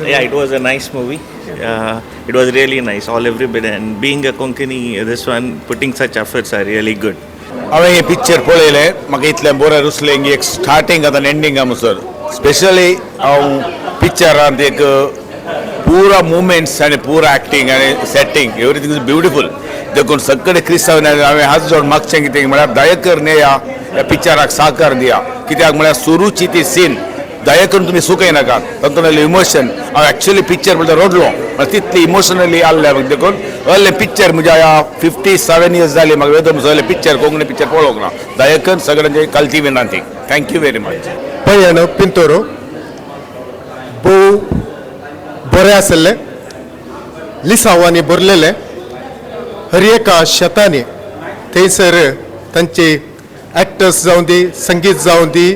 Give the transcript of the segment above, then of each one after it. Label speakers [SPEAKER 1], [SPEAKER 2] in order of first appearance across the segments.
[SPEAKER 1] Yeah, it was a nice movie. It was really nice, all everybody. And being a Konkani, this one, putting such efforts are really good.
[SPEAKER 2] हांवें हें picture पळयलें, म्हाका इतलें बरें रुचलें की एक starting आतां एंडिंग म्हणसर. स्पेशली हांव पिक्चरांत एक पुरा मुवमेंट्स आनी पुरा एक्टींग आनी सेटींग, एवरीथींग is beautiful. देखून सगळे क्रिस्तांव हांवें हात जोड मागचें, कितें म्हळ्यार दया करून येया, ह्या पिक्चराक साकार दिया. कित्याक म्हळ्यार सुरूची ती सीन, दया करून तुमी चुकयनाका. तातूंतलें इमोशन, हांव एक्चुअली पिक्चर म्हणल्यार रडलो, म्हळ्यार तितली इमोशनली आहलें. देखून असलें पिक्चर, म्हज्या 57 इयर्स जाली म्हाका, वेदम असलें पिक्चर, कोंकणी पिक्चर पळोवंक ना. दया करून सगळ्यांचे कालची विनंती. Thank you very much.
[SPEAKER 3] पयण पिंतोरो भोव बरें आसलें, लिसांवांनी भरलेलें. हर एका शेतांनी थंयसर तांचे एक्टर्स जावं दी, संगीत जावं दी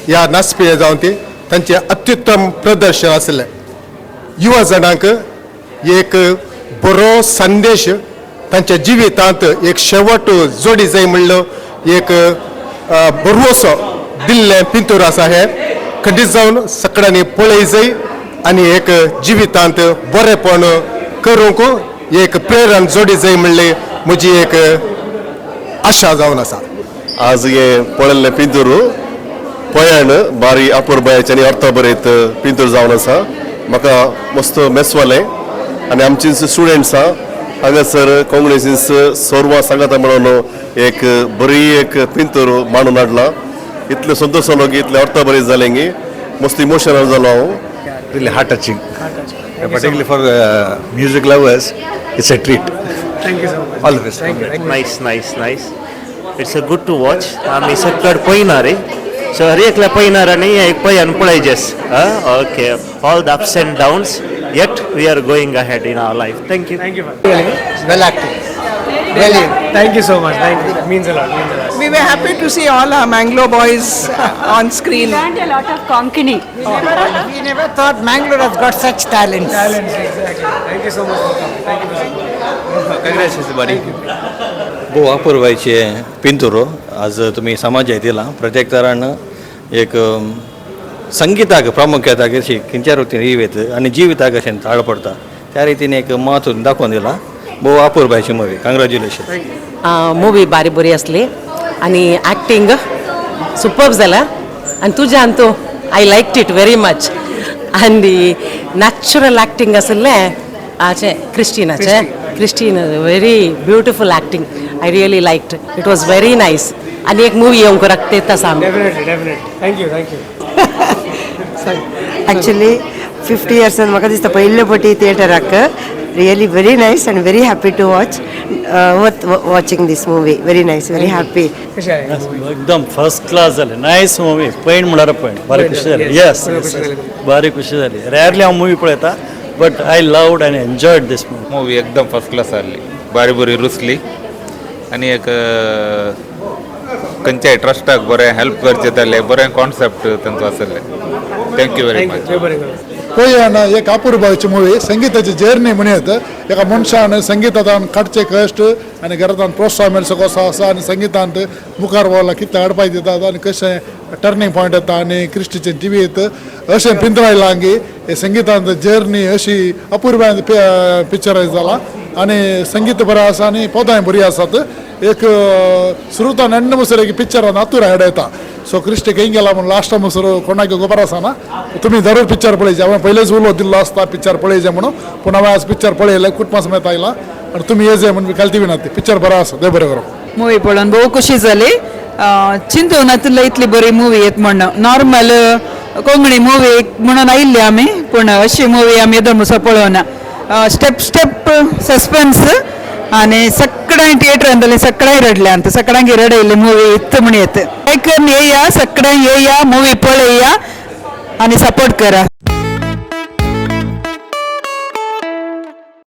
[SPEAKER 3] या नाचपी जावं दी, तांचें अत्युत्तम प्रदर्शन आसलें. युवा जाणांक एक बरो संदेश, तांच्या जिवितांत एक शेवट जोडी जाय म्हणलो एक बरोसो दिल्लें पिंतूर आसा. हें खंडीत जावन सगळ्यांनी पळय जाय आनी एक जिवितांत बरेपण करूंक एक प्रेरण जोडी जाय म्हणली म्हजी एक आशा जावन आसा.
[SPEAKER 4] आज हे पळयल्लें पिंतूर पयाण बारी अपुरबायेचे आनी अर्थ बरयत पिंतूर जावन आसा. म्हाका मस्त मेसवालें आनी आमची स्टुडंट्स आहा हांगासर, कोंकणीस सोरवा सांगाता म्हणून एक बरी एक पिंतूर मांडून हाडला. इतले संतोश जालो की इतले अर्थ बरीत जालें की मस्त इमोशनल जालो हांव.
[SPEAKER 5] Really heart touching. Particularly for music lovers, it's a treat.
[SPEAKER 6] Thank you so much.
[SPEAKER 5] All the best.
[SPEAKER 6] Thank you.
[SPEAKER 7] Nice, nice, nice. It's a good to watch. आमी सकड पळयना रे, सो हर एकल्या पळयणार आनी एक पळयन पळयजेस. Okay, all the ups and downs, yet we are going ahead in our life. Thank you.
[SPEAKER 6] Thank you.
[SPEAKER 8] Well acted. Brilliant.
[SPEAKER 6] Thank you so much. Thank you. Means a lot. Means a lot.
[SPEAKER 9] We were happy to see all our Mangalore boys on screen.
[SPEAKER 10] Learned a lot of Konkani.
[SPEAKER 8] We never thought Mangalore has got such talents.
[SPEAKER 6] Talents, exactly. Thank you so much for coming. Thank you for support.
[SPEAKER 5] Congratulations, buddy.
[SPEAKER 11] भोव अपुरबायचे पिंतूर आज तुमी समाजाक दिला. प्रत्येक एक संगिताक प्रामुख्यता कशी खंयच्या रितीन येत आनी जिविताक कशें ताळ पडता, त्या रितीन एक म्हत्व दाखोवन दिला. भोव अपुरबायची मुवी. कंग्रेच्युलेशन.
[SPEAKER 12] मूवी बारी बरी आसली आनी एक्टींग सुपर्ब जाला आनी तुज्यान तूं I like it very much. आनी नॅचरल एक्टींग आसलें आचे क्रिस्टिनाचें. Christine, very beautiful acting. I really like it. Was very nice. आनी एक मुवी येवंक रक्तेत आसा आमी.
[SPEAKER 6] Definitely, definitely. Thank you, thank you.
[SPEAKER 8] Actually, 50 years म्हाका दिसता पयले पटी थिएटराक. Really very nice and very happy to watch, worth watching this movie. Very nice, very happy.
[SPEAKER 6] कशें आहे movie?
[SPEAKER 13] एकदम फर्स्ट क्लास जालें. Nice movie. पयण म्हळ्यार पयण बारी खुशी जाली. येस.
[SPEAKER 6] बरी खुशी जाली.
[SPEAKER 13] बारी खुशी जाली. रेयरली हांव मुवी पळयता, but I loved and enjoyed this movie.
[SPEAKER 14] Movie एकदम फर्स्ट क्लास आहली, बारी बरी रुचली आनी एक खंयच्याय ट्रस्टाक बरें हेल्प करचें जालें, बरें कॉन्सेप्ट तांचो आसलें. Thank you very
[SPEAKER 6] thank you.
[SPEAKER 14] Much.
[SPEAKER 6] देव बरें करूं.
[SPEAKER 3] पयण एक अपुरबायची मुवी. संगीताची जर्नी म्हणयत, एका मनशान संगितांत काडचे कश्ट आनी घरांत प्रोत्साहन मेळचो कसो आसा आनी संगितांत मुखार पावला कितले हाडपाक दितात आनी कशें टर्निंग पॉयंट येता आनी क्रिस्टीचें जिवीत अशें पिंतरायलां की हे संगितांत जर्नी अशी अपुरबायेन पिक्चरायज जाला आनी संगीत बरें आसा आनी पदांय बरी आसात. एक सुरुतान एंड म्हणसर एक पिक्चरान आतुर हाड येता. सो क्रिस्टी खंय गेला म्हणून लास्ट म्हणसर कोणाक खबर आसना. तुमी जरूर पिक्चर पळयचे. हांवें पयलेच उलो दिल्लो आसता पिक्चर पळयचें म्हणून, पूण हांवें आज पिक्चर पळयलें, कुटुंबा समेत आयला आनी तुमी येजे म्हणून कालती विनंती. पिक्चर बरो आसा. देव बरें करूं.
[SPEAKER 9] मुवी पळोवन भोव खुशी जाली. चिंतून नातिल्ले इतली बरी मुवी येत म्हण. नॉर्मल कोंकणी मुवी म्हणून आयिल्ली आमी, पूण अशी मुवी आमी येदोळ मुसो पळोवना. स्टेप स्टेप सस्पेन्स आनी सगळ्यांक थिएटरान जालें, सगळ्यांक रडल्यांत, सगळ्यांक रडयली मुवी इत्त म्हण येत. आयकून येया, सगळ्यांक येया, मुवी पळया आनी सपोर्ट करा.